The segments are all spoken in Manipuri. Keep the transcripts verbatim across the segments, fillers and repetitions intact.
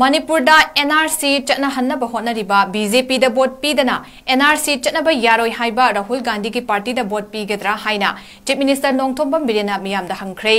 ꯃꯅꯤꯄꯨꯔꯗ ꯑꯦꯟ ꯑꯥꯔ ꯁꯤ ꯆꯠꯅꯍꯟꯅꯕ ꯍꯣꯠꯅꯔꯤꯕ ꯕꯤ ꯖꯦ ꯄꯤꯗ ꯚꯣꯠ ꯄꯤꯗꯅ ꯑꯦꯟ ꯑꯥꯔ ꯁꯤ ꯆꯠꯅꯕ ꯌꯥꯔꯣꯏ ꯍꯥꯏꯕ ꯔꯥꯍꯨꯜ ꯒꯥꯟꯙꯤꯒꯤ ꯄꯥꯔꯇꯤꯗ ꯚꯣꯠ ꯄꯤꯒꯗ꯭ꯔꯥ ꯍꯥꯏꯅ ꯆꯤꯐ ꯃꯤꯅꯤꯁꯇꯔ ꯅꯣꯡꯊꯣꯝꯕꯝ ꯕꯤꯔꯦꯟꯅ ꯃꯤꯌꯥꯝꯗ ꯍꯪꯈ꯭ꯔꯦ꯫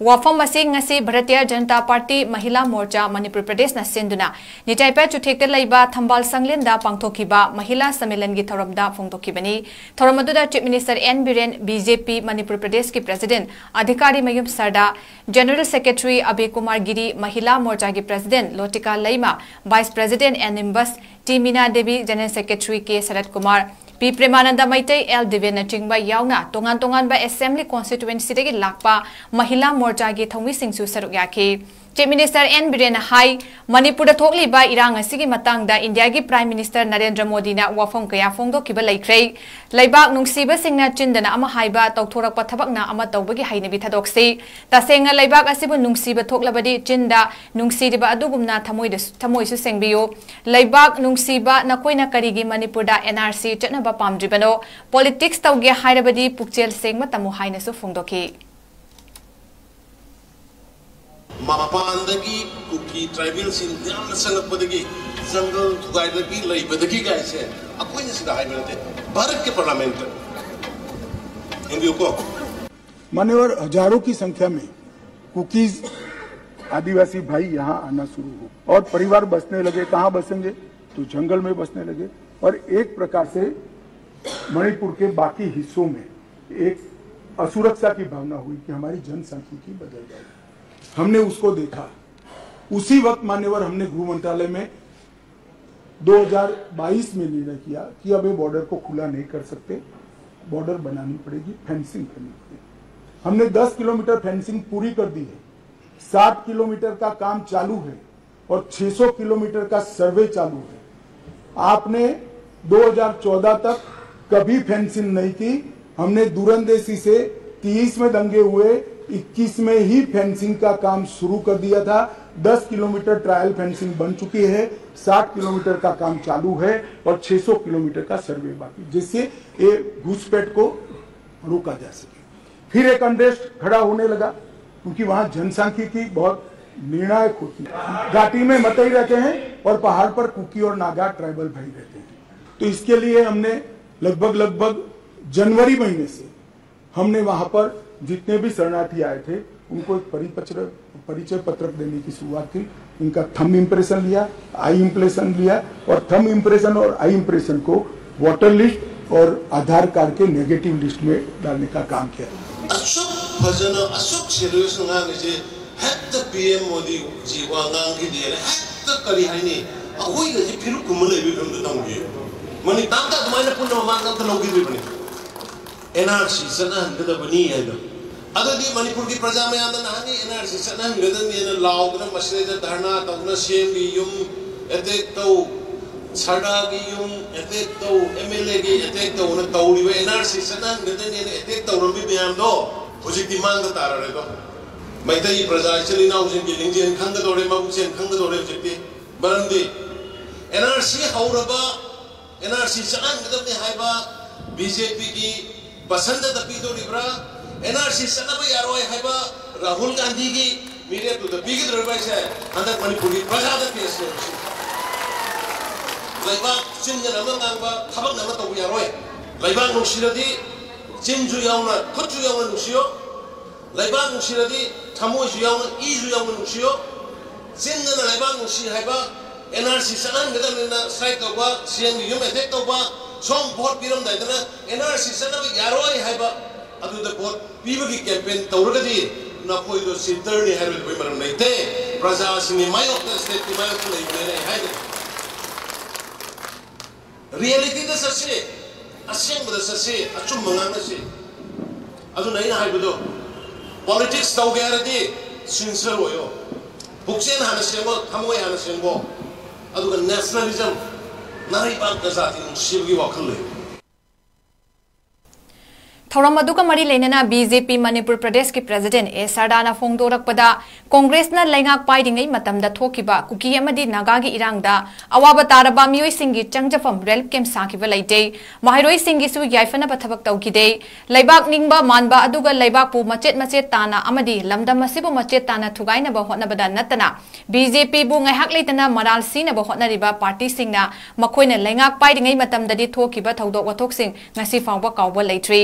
ꯋꯥꯐꯝ ꯑꯁꯤ ꯉꯁꯤ ꯚꯥꯔꯇꯤꯌ ꯖꯅꯇꯥ ꯄꯥꯔꯇꯤ ꯃꯍꯤꯂꯥ ꯃꯣꯔꯆꯥ ꯃꯅꯤꯄꯨꯔ ꯄ꯭ꯔꯗꯦꯁꯅ ꯁꯤꯟꯗꯨꯅ ꯅꯤꯇꯥꯏꯄꯥ ꯆꯨꯊꯦꯛꯇ ꯂꯩꯕ ꯊꯝꯕꯥꯜ ꯁꯪꯂꯦꯟꯗ ꯄꯥꯡꯊꯣꯛꯈꯤꯕ ꯃꯍꯤꯂꯥ ꯁꯝꯃꯦꯂꯟꯒꯤ ꯊꯧꯔꯝꯗ ꯐꯣꯡꯗꯣꯛꯈꯤꯕꯅꯤ꯫ ꯊꯧꯔꯝ ꯑꯗꯨꯗ chief minister N Biren, B J P Manipur ꯄ꯭ꯔꯗꯦꯁꯀꯤ president Adhikari Mayum Sarda, general secretary Abe Kumar Giri, Mahila ꯃꯣꯔꯆꯥꯒꯤ president Lotika Leima, vice president N Nimbus, T Meena Devi, general secretary K Sarat Kumar, P Premananda Meitei, L ꯗꯤꯕꯦꯟꯅꯆꯤꯡꯕ ꯌꯥꯎꯅ ꯇꯣꯉꯥꯟ ꯇꯣꯉꯥꯟꯕ ꯑꯦꯁꯦꯝꯕ꯭ꯂꯤ ꯀꯣꯟꯁꯇꯤꯇ꯭ꯋꯦꯟꯁꯤꯗꯒꯤ ꯂꯥꯛꯄ ꯃꯍꯤꯂꯥ ꯃꯣꯔꯆꯥꯒꯤ ꯊꯧꯃꯤꯁꯤꯡꯁꯨ ꯁꯔꯨꯛ ꯌꯥꯈꯤ꯫ ꯆꯤꯐ ꯃꯤꯅꯤꯁꯇꯔ ꯑꯦꯟ ꯕꯤꯔꯦꯟꯅ ꯍꯥꯏ, ꯃꯅꯤꯄꯨꯔꯗ ꯊꯣꯛꯂꯤꯕ ꯏꯔꯥꯡ ꯑꯁꯤꯒꯤ ꯃꯇꯥꯡꯗ ꯏꯟꯗꯤꯌꯥꯒꯤ ꯄ꯭ꯔꯥꯏꯝ ꯃꯤꯅꯤꯁꯇꯔ ꯅꯔꯦꯟꯗ꯭ꯔ ꯃꯣꯗꯤꯅ ꯋꯥꯐꯝ ꯀꯌꯥ ꯐꯣꯡꯗꯣꯛꯈꯤꯕ ꯂꯩꯈ꯭ꯔꯦ꯫ ꯂꯩꯕꯥꯛ ꯅꯨꯡꯁꯤꯕꯁꯤꯡꯅ ꯆꯤꯟꯗꯅ ꯑꯃ ꯍꯥꯏꯕ, ꯇꯧꯊꯣꯔꯛꯄ ꯊꯕꯛꯅ ꯑꯃ ꯇꯧꯕꯒꯤ ꯍꯩꯅꯕꯤ ꯊꯥꯗꯣꯛꯁꯤ꯫ ꯇꯁꯦꯡꯅ ꯂꯩꯕꯥꯛ ꯑꯁꯤꯕꯨ ꯅꯨꯡꯁꯤꯕ ꯊꯣꯛꯂꯕꯗꯤ ꯆꯤꯟꯗ ꯅꯨꯡꯁꯤꯔꯤꯕ ꯑꯗꯨꯒꯨꯝꯅ ꯊꯃꯣꯏꯗꯁꯨ, ꯊꯃꯣꯏꯁꯨ ꯁꯦꯡꯕꯤꯌꯨ꯫ ꯂꯩꯕꯥꯛ ꯅꯨꯡꯁꯤꯕ ꯅꯈꯣꯏꯅ ꯀꯔꯤꯒꯤ ꯃꯅꯤꯄꯨꯔꯗ ꯑꯦꯟ ꯑꯥꯔ ꯁꯤ ꯆꯠꯅꯕ ꯄꯥꯝꯗ꯭ꯔꯤꯕꯅꯣ? ꯄꯣꯂꯤꯇꯤꯛꯁ ꯇꯧꯒꯦ ꯍꯥꯏꯔꯕꯗꯤ ꯄꯨꯛꯆꯦꯜ ꯁꯦꯡꯕ ꯇꯝꯃꯨ ꯍꯥꯏꯅꯁꯨ ꯐꯣꯡꯗꯣꯛꯈꯤ꯫ ꯃꯄꯥꯟꯗꯒꯤ ꯀꯨꯀꯤ ꯇ꯭ꯔꯥꯏꯕꯦꯜꯁꯤꯡ ꯌꯥꯝꯅ ꯆꯪꯂꯛꯄꯗꯒꯤ ꯖꯪꯒꯜ ꯊꯨꯒꯥꯏꯕꯒꯤ ꯂꯩꯕꯗꯒꯤ ꯀꯥꯏꯁꯦ ꯑꯩꯈꯣꯏꯅ ꯁꯤꯗ ꯍꯥꯏꯕ ꯅꯠꯇꯦ, ꯚꯥꯔꯠꯀꯤ ꯄꯥꯔꯂꯥꯃꯦꯟꯇ ꯌꯦꯡꯕꯤꯌꯨꯀꯣ꯫ मान्यवर, हजारों की संख्या में कुकीज आदिवासी भाई यहाँ आना शुरू हो और परिवार बसने लगे। कहाँ बसेंगे? तो जंगल में बसने लगे और एक प्रकार से मणिपुर के बाकी हिस्सों में एक असुरक्षा की भावना हुई कि हमारी जनसांख्यिकी बदल जाएगी। हमने उसको देखा। उसी वक्त मान्यवर, हमने गृह मंत्रालय में दो हज़ार बाईस में निर्णय किया कि अब ये बॉर्डर को खुला नहीं कर सकते, बॉर्डर बनानी पड़ेगी, फेंसिंग करनी पड़ेगी। हमने दस किलोमीटर फेंसिंग पूरी कर दी है, सात किलोमीटर का काम चालू है और छह सौ किलोमीटर का सर्वे चालू है। आपने दो हज़ार चौदह तक कभी फेंसिंग नहीं की। हमने दूरंदेशी से तीस में दंगे हुए, इक्कीस में ही फेंसिंग का काम शुरू कर दिया था। दस किलोमीटर ट्रायल फेंसिंग बन चुकी है, साठ किलोमीटर का काम चालू है और छह सौ किलोमीटर का सर्वे बाकी, जिससे ये घुसपैठ को रोका जा सके। फिर एक अनरेस्ट खड़ा होने लगा, क्योंकि वहां जनसांख्यिकी बहुत निर्णायक होती है। घाटी में मतई रहते हैं और पहाड़ पर कुकी और नागा ट्राइबल भाई रहते हैं। तो इसके लिए हमने लगभग लगभग जनवरी महीने से हमने वहां पर जितने भी शरणार्थी आए थे, उनको एक परिपत्र परिचय पत्रक देने की शुरुआत की। उनका थंब इम्प्रेशन लिया, आई इम्प्रेशन लिया, और थंब इम्प्रेशन और आई इम्प्रेशन को वोटर लिस्ट और आधार कार्ड के नेगेटिव लिस्ट में डालने का काम किया। ꯑꯁꯨꯛ ꯐꯖꯅ, ꯑꯁꯨꯛ ꯁꯦꯔꯤꯌꯁ ꯑꯉꯥꯡ ꯑꯁꯦ ꯍꯦꯛꯇ ꯄꯤ ꯑꯦꯝ ꯃꯣꯗꯤ ꯖꯤ ꯋꯥ ꯉꯥꯡꯈꯤꯗꯦꯅ ꯍꯦꯛꯇ, ꯀꯔꯤ ꯍꯥꯏꯅꯤ, ꯑꯩꯈꯣꯏꯒꯁꯦ ꯐꯤꯔꯨꯛ ꯀꯨꯝꯕ ꯂꯩꯕꯒꯤ ꯐꯤꯕꯝꯗ ꯊꯝꯈꯤ꯫ ꯃꯅꯤ ꯇꯥꯝꯇ ꯑꯗꯨꯃꯥꯏꯅ ꯄꯨꯟꯅ ꯃꯃꯥꯡꯗ ꯑꯝꯇ ꯂꯧꯈꯤꯗ꯭ꯔꯤꯕꯅꯤ꯫ ꯑꯦꯟ ꯑꯥꯔ ꯁꯤ ꯆꯠꯅꯍꯟꯒꯗꯕꯅꯤ ꯍꯥꯏꯕ꯫ ꯑꯗꯨꯗꯤ ꯃꯅꯤꯄꯨꯔꯒꯤ ꯄ꯭ꯔꯖꯥ ꯃꯌꯥꯝꯅ ꯅꯍꯥꯟꯒꯤ ꯑꯦꯟ ꯑꯥꯔ ꯁꯤ ꯆꯠꯅꯍꯟꯒꯗꯕꯅꯤꯅ ꯂꯥꯎꯗꯅ, ꯃꯁꯤꯗꯩꯗ ꯙꯔꯅꯥ ꯇꯧꯗꯅ, ꯁꯤ ꯑꯦꯝꯒꯤ ꯌꯨꯝ ꯑꯦꯇꯦꯛ ꯇꯧ, ꯁꯔꯗꯥꯒꯤ ꯌꯨꯝ ꯑꯦꯇꯦꯛ ꯇꯧ, ꯑꯦꯝ ꯑꯦꯜ ꯑꯦꯒꯤ ꯑꯦꯇꯦꯛ ꯇꯧꯅ ꯇꯧꯔꯤꯕ, ꯑꯦꯟ ꯑꯥꯔ ꯁꯤ ꯆꯠꯅꯍꯟꯒꯗꯕꯅꯤꯅ ꯑꯦꯇꯦꯛ ꯇꯧꯔꯝꯃꯤ ꯃꯌꯥꯝꯗꯣ ꯍꯧꯖꯤꯛꯇꯤ ꯃꯥꯡꯗ ꯇꯥꯔꯔꯣꯏꯗꯣ꯫ ꯃꯩꯇꯩ ꯄ꯭ꯔꯖꯥ ꯏꯆꯤꯜ ꯏꯅꯥꯎꯁꯤꯡꯒꯤ ꯂꯤꯡꯖꯦꯜ ꯈꯪꯒꯗꯧꯔꯦ, ꯃꯕꯨꯛꯆꯦꯜ ꯈꯪꯒꯗꯧꯔꯦ ꯍꯧꯖꯤꯛꯇꯤ꯫ ꯃꯔꯝꯗꯤ and R C ꯍꯧꯔꯕ, and R C ꯆꯠꯍꯟꯒꯗꯕꯅꯤ ꯍꯥꯏꯕ ꯕꯤ ꯖꯦ ꯄꯤꯒꯤ ꯄꯁꯟꯗꯗ ꯄꯤꯗꯣꯔꯤꯕ꯭ꯔꯥ? ꯑꯦꯟ ꯑꯥꯔ ꯁꯤ ꯆꯠꯅꯕ ꯌꯥꯔꯣꯏ ꯍꯥꯏꯕ ꯔꯥꯍꯨꯜ ꯒꯥꯟꯙꯤꯒꯤ ꯃꯤꯔꯦꯞꯇꯨꯗ ꯄꯤꯒꯗꯧꯔꯤꯕ꯭ꯔꯥ ꯍꯥꯏꯁꯦ ꯍꯟꯗꯛ ꯃꯅꯤꯄꯨꯔꯒꯤ ꯄ꯭ꯔꯖꯥꯗ ꯇꯦꯁ ꯇꯧꯔꯁꯤ꯫ ꯂꯩꯕꯥꯛ ꯆꯤꯟꯗꯅ ꯑꯃ ꯉꯥꯡꯕ, ꯊꯕꯛꯅ ꯑꯃ ꯇꯧꯕ ꯌꯥꯔꯣꯏ꯫ ꯂꯩꯕꯥꯛ ꯅꯨꯡꯁꯤꯔꯗꯤ ꯆꯤꯟꯁꯨ ꯌꯥꯎꯅ, ꯈꯨꯠꯁꯨ ꯌꯥꯎꯅ ꯅꯨꯡꯁꯤꯌꯣ꯫ ꯂꯩꯕꯥꯛ ꯅꯨꯡꯁꯤꯔꯗꯤ ꯊꯃꯣꯏꯁꯨ ꯌꯥꯎꯅ, ꯏꯁꯨ ꯌꯥꯎꯅ ꯅꯨꯡꯁꯤꯌꯣ꯫ ꯆꯤꯟꯗꯅ ꯂꯩꯕꯥꯛ ꯅꯨꯡꯁꯤ ꯍꯥꯏꯕ, ꯑꯦꯟ ꯑꯥꯔ ꯁꯤ ꯆꯠꯍꯟꯒꯗꯕꯅꯤꯅ ꯁ꯭ꯇ꯭ꯔꯥꯏꯛ ꯇꯧꯕ, ꯁꯤ ꯑꯦꯝꯒꯤ ꯌꯨꯝ ꯑꯦꯇꯦꯛ ꯇꯧꯕ, ꯁꯣꯝ ꯚꯣꯠ ꯄꯤꯔꯝꯗꯥꯏꯗꯅ ꯑꯦꯟ ꯑꯥꯔ ꯁꯤ ꯆꯠꯅꯕ ꯌꯥꯔꯣꯏ ꯍꯥꯏꯕ, ꯑꯗꯨꯗ ꯚꯣꯠ ꯄꯤꯕꯒꯤ ꯀꯦꯝꯄꯦꯟ ꯇꯧꯔꯒꯗꯤ ꯅꯈꯣꯏꯗꯣ ꯆꯤꯇꯔꯅꯤ ꯍꯥꯏꯔꯣꯏꯗꯕꯩ ꯃꯔꯝ ꯂꯩꯇꯦ꯫ ꯄ꯭ꯔꯖꯥꯁꯤꯡꯒꯤ ꯃꯥꯌꯣꯛꯇ, ꯁ꯭ꯇꯦꯠꯀꯤ ꯃꯥꯌꯣꯛꯇ ꯂꯩꯕꯅꯦꯅ ꯑꯩ ꯍꯥꯏꯒꯅꯤ꯫ ꯔꯤꯌꯦꯂꯤꯇꯤꯗ ꯆꯠꯁꯤ, ꯑꯁꯦꯡꯕꯗ ꯆꯠꯁꯤ, ꯑꯆꯨꯝꯕ ꯉꯥꯡꯅꯁꯤ꯫ ꯑꯗꯨꯅ ꯑꯩꯅ ꯍꯥꯏꯕꯗꯣ, ꯄꯣꯂꯤꯇꯤꯛꯁ ꯇꯧꯒꯦ ꯍꯥꯏꯔꯗꯤ ꯁꯤꯟꯁꯤꯌꯔ ꯑꯣꯏꯌꯣ, ꯄꯨꯛꯆꯦꯜ ꯍꯥꯟꯅ ꯁꯦꯡꯉꯣ, ꯊꯃꯣꯏ ꯍꯥꯟꯅ ꯁꯦꯡꯉꯣ, ꯑꯗꯨꯒ ꯅꯦꯁꯅꯦꯂꯤꯖꯝ, ꯅꯥꯔꯩꯕꯥꯛꯀ ꯖꯥꯇꯤ ꯅꯨꯡꯁꯤꯕꯒꯤ ꯋꯥꯈꯜ ꯂꯩꯌꯨ꯫ ꯊꯧꯔꯝ ꯑꯗꯨꯒ ꯃꯔꯤ ꯂꯩꯅꯅ ꯕꯤ ꯖꯦ ꯄꯤ ꯃꯅꯤꯄꯨꯔ ꯄ꯭ꯔꯗꯦꯁꯀꯤ ꯄ꯭ꯔꯦꯁꯤꯗꯦꯟꯠ ꯑꯦ ꯁꯔꯗꯥꯅ ꯐꯣꯡꯗꯣꯔꯛꯄꯗ, ꯀꯣꯡꯒ꯭ꯔꯦꯁꯅ ꯂꯩꯉꯥꯛ ꯄꯥꯏꯔꯤꯉꯩ ꯃꯇꯝꯗ ꯊꯣꯛꯈꯤꯕ ꯀꯨꯀꯤ ꯑꯃꯗꯤ ꯅꯥꯒꯥꯒꯤ ꯏꯔꯥꯡꯗ ꯑꯋꯥꯕ ꯇꯥꯔꯕ ꯃꯤꯑꯣꯏꯁꯤꯡꯒꯤ ꯆꯪꯖꯐꯝ ꯔꯤꯂꯤꯐ ꯀꯦꯝꯞ ꯁꯥꯈꯤꯕ ꯂꯩꯇꯦ꯫ ꯃꯍꯩꯔꯣꯏꯁꯤꯡꯒꯤꯁꯨ ꯌꯥꯏꯐꯅꯕ ꯊꯕꯛ ꯇꯧꯈꯤꯗꯦ꯫ ꯂꯩꯕꯥꯛ ꯅꯤꯡꯕ ꯃꯥꯟꯕ ꯑꯗꯨꯒ ꯂꯩꯕꯥꯛꯄꯨ ꯃꯆꯦꯠ ꯃꯆꯦꯠ ꯇꯥꯅ ꯑꯃꯗꯤ ꯂꯝꯗꯝ ꯑꯁꯤꯕꯨ ꯃꯆꯦꯠ ꯇꯥꯅ ꯊꯨꯒꯥꯏꯅꯕ ꯍꯣꯠꯅꯕꯗ ꯅꯠꯇꯅ, ꯕꯤ ꯖꯦ ꯄꯤꯕꯨ ꯉꯥꯏꯍꯥꯛ ꯂꯩꯇꯅ ꯃꯔꯥꯜ ꯁꯤꯅꯕ ꯍꯣꯠꯅꯔꯤꯕ ꯄꯥꯔꯇꯤꯁꯤꯡꯅ ꯃꯈꯣꯏꯅ ꯂꯩꯉꯥꯛ ꯄꯥꯏꯔꯤꯉꯩ ꯃꯇꯝꯗꯗꯤ ꯊꯣꯛꯈꯤꯕ ꯊꯧꯗꯣꯛ ꯋꯥꯊꯣꯛꯁꯤꯡ ꯉꯁꯤ ꯐꯥꯎꯕ ꯀꯥꯎꯕ ꯂꯩꯇ꯭ꯔꯤ꯫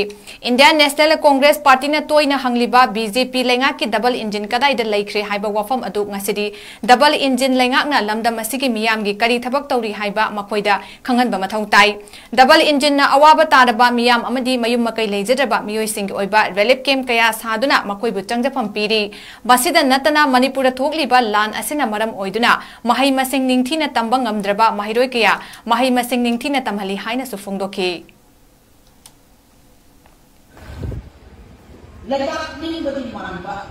ꯏꯟꯗꯤꯌꯥꯟ ꯅꯦꯁꯅꯦꯜ ꯀꯣꯡꯒ꯭ꯔꯦꯁ ꯄꯥꯔꯇꯤꯅ ꯇꯣꯏꯅ ꯍꯪꯂꯤꯕ ꯕꯤ ꯖꯦ ꯄꯤ ꯂꯩꯉꯥꯛꯀꯤ ꯗꯕꯜ ꯏꯟꯖꯤꯟ ꯀꯗꯥꯏꯗ ꯂꯩꯈ꯭ꯔꯦ ꯍꯥꯏꯕ ꯋꯥꯐꯝ ꯑꯗꯨ ꯉꯁꯤꯗꯤ ꯗꯕꯜ ꯏꯟꯖꯤꯟ ꯂꯩꯉꯥꯛꯅ ꯂꯝꯗꯝ ꯑꯁꯤꯒꯤ ꯃꯤꯌꯥꯝꯒꯤ ꯀꯔꯤ ꯊꯕꯛ ꯇꯧꯔꯤ ꯍꯥꯏꯕ ꯃꯈꯣꯏꯗ ꯈꯪꯍꯟꯕ ꯃꯊꯧ ꯇꯥꯏ꯫ ꯗꯕꯜ ꯏꯟꯖꯤꯟꯅ ꯑꯋꯥꯕ ꯇꯥꯔꯕ ꯃꯤꯌꯥꯝ ꯑꯃꯗꯤ ꯃꯌꯨꯝ ꯃꯀꯩ ꯂꯩꯖꯗ꯭ꯔꯕ ꯃꯤꯑꯣꯏꯁꯤꯡꯒꯤ ꯑꯣꯏꯕ ꯔꯤꯂꯤꯐ ꯀꯦꯝꯞ ꯀꯌꯥ ꯁꯥꯗꯨꯅ ꯃꯈꯣꯏꯕꯨ ꯆꯪꯖꯐꯝ ꯄꯤꯔꯤ꯫ ꯃꯁꯤꯗ ꯅꯠꯇꯅ ꯃꯅꯤꯄꯨꯔꯗ ꯊꯣꯛꯂꯤꯕ ꯂꯥꯟ ꯑꯁꯤꯅ ꯃꯔꯝ ꯑꯣꯏꯗꯨꯅ ꯃꯍꯩ ꯃꯁꯤꯡ ꯅꯤꯡꯊꯤꯅ ꯇꯝꯕ ꯉꯝꯗ꯭ꯔꯕ ꯃꯍꯩꯔꯣꯏ ꯀꯌꯥ ꯃꯍꯩ ꯃꯁꯤꯡ ꯅꯤꯡꯊꯤꯅ ꯇꯝꯍꯜꯂꯤ ꯍꯥꯏꯅꯁꯨ ꯐꯣꯡꯗꯣꯛꯈꯤ꯫ ꯂꯩꯕꯥꯛ ꯅꯤꯡꯕꯗꯤ ꯃꯥꯟꯕ,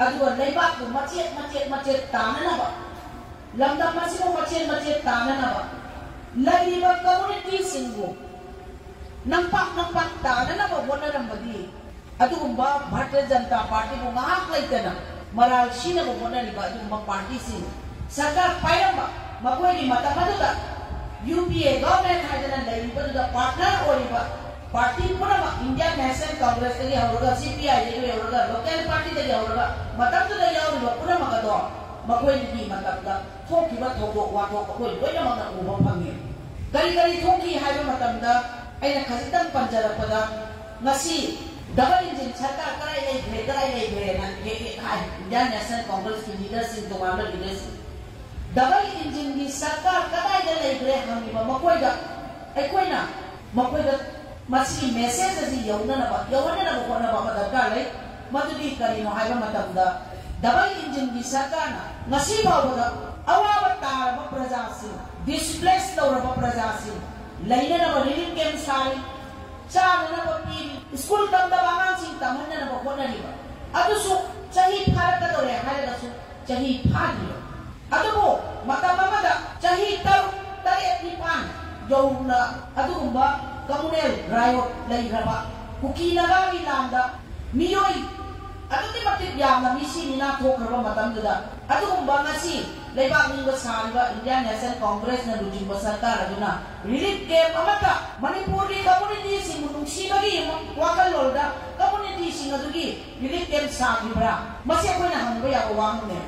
ꯑꯗꯨꯒ ꯂꯩꯕꯥꯛꯄꯨ ꯃꯆꯦꯠ ꯃꯆꯦꯠ ꯃꯆꯦꯠ ꯇꯥꯅꯅꯕ, ꯂꯝꯗꯝ ꯑꯁꯤꯕꯨ ꯃꯆꯦꯠ ꯃꯆꯦꯠ ꯇꯥꯅꯅꯕ, ꯂꯩꯔꯤꯕ ꯀꯝꯃꯨꯅꯤꯇꯤꯁꯤꯡꯕꯨ ꯅꯝꯄꯥꯛ ꯅꯝꯄꯥꯛ ꯇꯥꯅꯅꯕ ꯍꯣꯠꯅꯔꯝꯕꯗꯤ, ꯑꯗꯨꯒꯨꯝꯕ ꯚꯥꯔꯇꯤꯌ ꯖꯅꯇꯥ ꯄꯥꯔꯇꯤꯕꯨ ꯉꯥꯏꯍꯥꯛ ꯂꯩꯇꯅ ꯃꯔꯥꯜ ꯁꯤꯅꯕ ꯍꯣꯠꯅꯔꯤꯕ ꯑꯗꯨꯒꯨꯝꯕ ꯄꯥꯔꯇꯤꯁꯤꯡ, ꯁꯔꯀꯥꯔ ꯄꯥꯏꯔꯝꯕ ꯃꯈꯣꯏꯒꯤ ꯃꯇꯝ ꯑꯗꯨꯗ ꯌꯨ ꯄꯤ ꯑꯦ ꯒꯚꯔꯟꯃꯦꯟꯠ ꯍꯥꯏꯗꯅ ꯂꯩꯔꯤꯕꯗꯨꯗ ꯄꯥꯔꯠꯅꯔ ꯑꯣꯏꯔꯤꯕ ꯄꯥꯔꯇꯤ ꯄꯨꯝꯅꯃꯛ, ꯏꯟꯗꯤꯌꯥꯟ ꯅꯦꯁꯅꯦꯜ ꯀꯣꯡꯒ꯭ꯔꯦꯁꯇꯒꯤ ꯍꯧꯔꯒ, ꯁꯤ ꯄꯤ ꯑꯥꯏꯗꯒꯤ ꯍꯧꯔꯒ, ꯂꯣꯀꯦꯜ ꯄꯥꯔꯇꯤꯗꯒꯤ ꯍꯧꯔꯒ, ꯃꯇꯝꯗꯨꯗ ꯌꯥꯎꯔꯤꯕ ꯄꯨꯝꯅꯃꯛ ꯑꯗꯣ ꯃꯈꯣꯏꯒꯤ ꯃꯇꯝꯗ ꯊꯣꯛꯈꯤꯕ ꯊꯧꯗꯣꯛ ꯋꯥꯊꯣꯛ ꯑꯩꯈꯣꯏ ꯂꯣꯏꯅꯃꯛꯅ ꯎꯕ ꯐꯪꯉꯤ꯫ ꯀꯔꯤ ꯀꯔꯤ ꯊꯣꯛꯈꯤ ꯍꯥꯏꯕ ꯃꯇꯝꯗ, ꯑꯩꯅ ꯈꯖꯤꯛꯇꯪ ꯄꯟꯖꯔꯛꯄꯗ, ꯉꯁꯤ ꯗꯕꯜ ꯏꯟꯖꯤꯟ ꯁꯔꯀꯥꯔ ꯀꯗꯥꯏ ꯂꯩꯈ꯭ꯔꯦ, ꯀꯗꯥꯏ ꯂꯩꯈ꯭ꯔꯦꯅ ꯍꯦꯛ ꯍꯦꯛ ꯍꯥꯏ ꯏꯟꯗꯤꯌꯥꯟ ꯅꯦꯁꯅꯦꯜ ꯀꯣꯡꯒ꯭ꯔꯦꯁꯀꯤ ꯂꯤꯗꯔꯁꯤꯡ, ꯇꯣꯉꯥꯟꯕ ꯂꯤꯗꯔꯁꯤꯡ꯫ ꯗꯕꯜ ꯏꯟꯖꯤꯟꯒꯤ ꯁꯔꯀꯥꯔ ꯀꯗꯥꯏꯗ ꯂꯩꯈ꯭ꯔꯦ ꯍꯪꯉꯤꯕ ꯃꯈꯣꯏꯗ, ꯑꯩꯈꯣꯏꯅ ꯃꯈꯣꯏꯗ ꯃꯁꯤꯒꯤ ꯃꯦꯁꯦꯖ ꯑꯁꯤ ꯌꯧꯅꯅꯕ, ꯌꯧꯍꯟꯅꯅꯕ ꯍꯣꯠꯅꯕ ꯑꯃ ꯗꯔꯀꯥꯔ ꯂꯩ꯫ ꯃꯗꯨꯗꯤ ꯀꯔꯤꯅꯣ ꯍꯥꯏꯕ ꯃꯇꯝꯗ, ꯗꯕꯜ ꯏꯟꯖꯤꯟꯒꯤ ꯁꯔꯀꯥꯔꯅ ꯉꯁꯤ ꯐꯥꯎꯕꯗ ꯑꯋꯥꯕ ꯇꯥꯔꯕ ꯄ꯭ꯔꯖꯥꯁꯤꯡ, ꯗꯤꯁꯄ꯭ꯂꯦꯁ ꯇꯧꯔꯕ ꯄ꯭ꯔꯖꯥꯁꯤꯡ ꯂꯩꯅꯅꯕ ꯔꯤꯂꯤꯐ ꯀꯦꯝꯞ ꯁꯥꯔꯤ, ꯆꯥꯅꯅꯕ ꯄꯤꯔꯤ, ꯁ꯭ꯀꯨꯜ ꯇꯝꯗꯕ ꯑꯉꯥꯡꯁꯤꯡ ꯇꯝꯍꯟꯅꯅꯕ ꯍꯣꯠꯅꯔꯤꯕ ꯑꯗꯨꯁꯨ ꯆꯍꯤ ꯐꯥꯔꯛꯀꯗꯧꯔꯦ ꯍꯥꯏꯔꯒꯁꯨ ꯆꯍꯤ ꯐꯥꯗ꯭ꯔꯤꯕ꯫ ꯑꯗꯨꯕꯨ ꯃꯇꯝ ꯑꯃꯗ ꯆꯍꯤ ꯇꯔꯨꯛ, ꯇꯔꯦꯠ, ꯅꯤꯄꯥꯟ ꯌꯧꯅ ꯑꯗꯨꯒꯨꯝꯕ Communal riot ꯂꯩꯈ꯭ꯔꯕ, ꯀꯨꯀꯤ ꯅꯥꯒꯥꯒꯤ ꯂꯥꯟꯗ ꯃꯤꯑꯣꯏ ꯑꯗꯨꯛꯀꯤ ꯃꯇꯤꯛ ꯌꯥꯝꯅ ꯃꯤꯁꯤ ꯃꯤꯅꯥ ꯊꯣꯛꯈ꯭ꯔꯕ ꯃꯇꯝꯗꯨꯗ, ꯑꯗꯨꯒꯨꯝꯕ ꯉꯁꯤ ꯂꯩꯕꯥꯛ ꯅꯤꯡꯕ ꯁꯥꯔꯤꯕ Indian National Congressꯅ ꯂꯨꯆꯤꯡꯕ ꯁꯔꯀꯥꯔ ꯑꯗꯨꯅ relief camp ꯑꯃꯠꯇ ꯃꯅꯤꯄꯨꯔꯒꯤ communityꯁꯤꯡꯕꯨ ꯅꯨꯡꯁꯤꯕꯒꯤ ꯋꯥꯈꯜꯂꯣꯟꯗ communityꯁꯤꯡ ꯑꯗꯨꯒꯤ relief camp ꯁꯥꯈꯤꯕ꯭ꯔꯥ? ꯃꯁꯤ ꯑꯩꯈꯣꯏꯅ ꯍꯪꯕ ꯌꯥꯕ ꯋꯥꯐꯝꯅꯦ꯫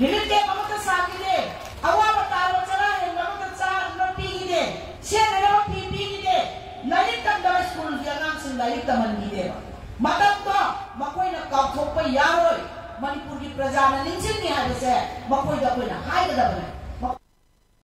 Relief camp ꯑꯃꯠꯇ ꯁꯥꯈꯤꯗꯦ꯫ ꯑꯋꯥꯕ ꯇꯥꯔꯕ ꯆꯔꯥ ꯍꯦꯟꯕ ꯑꯃꯠꯇ ꯆꯥꯅꯕ ꯄꯤꯈꯤꯗꯦ꯫ ꯁꯦꯠꯅꯅꯕ ꯐꯤ ꯄꯤꯈꯤꯗꯦ꯫ ꯂꯥꯏꯔꯤꯛ ꯇꯝꯗꯕ ꯁ꯭ꯀꯨꯜꯒꯤ ꯑꯉꯥꯡꯁꯤꯡ ꯂꯥꯏꯔꯤꯛ ꯇꯝꯍꯟꯈꯤꯗꯦꯕ꯫ ꯃꯇꯝꯗꯣ ꯃꯈꯣꯏꯅ ꯀꯥꯎꯊꯣꯛꯄ ꯌꯥꯔꯣꯏ꯫ ꯃꯅꯤꯄꯨꯔꯒꯤ ꯄ꯭ꯔꯖꯥꯅ ꯅꯤꯡꯁꯤꯡꯉꯤ ꯍꯥꯏꯕꯁꯦ ꯃꯈꯣꯏꯗ ꯑꯩꯈꯣꯏꯅ ꯍꯥꯏꯒꯗꯕꯅꯤ꯫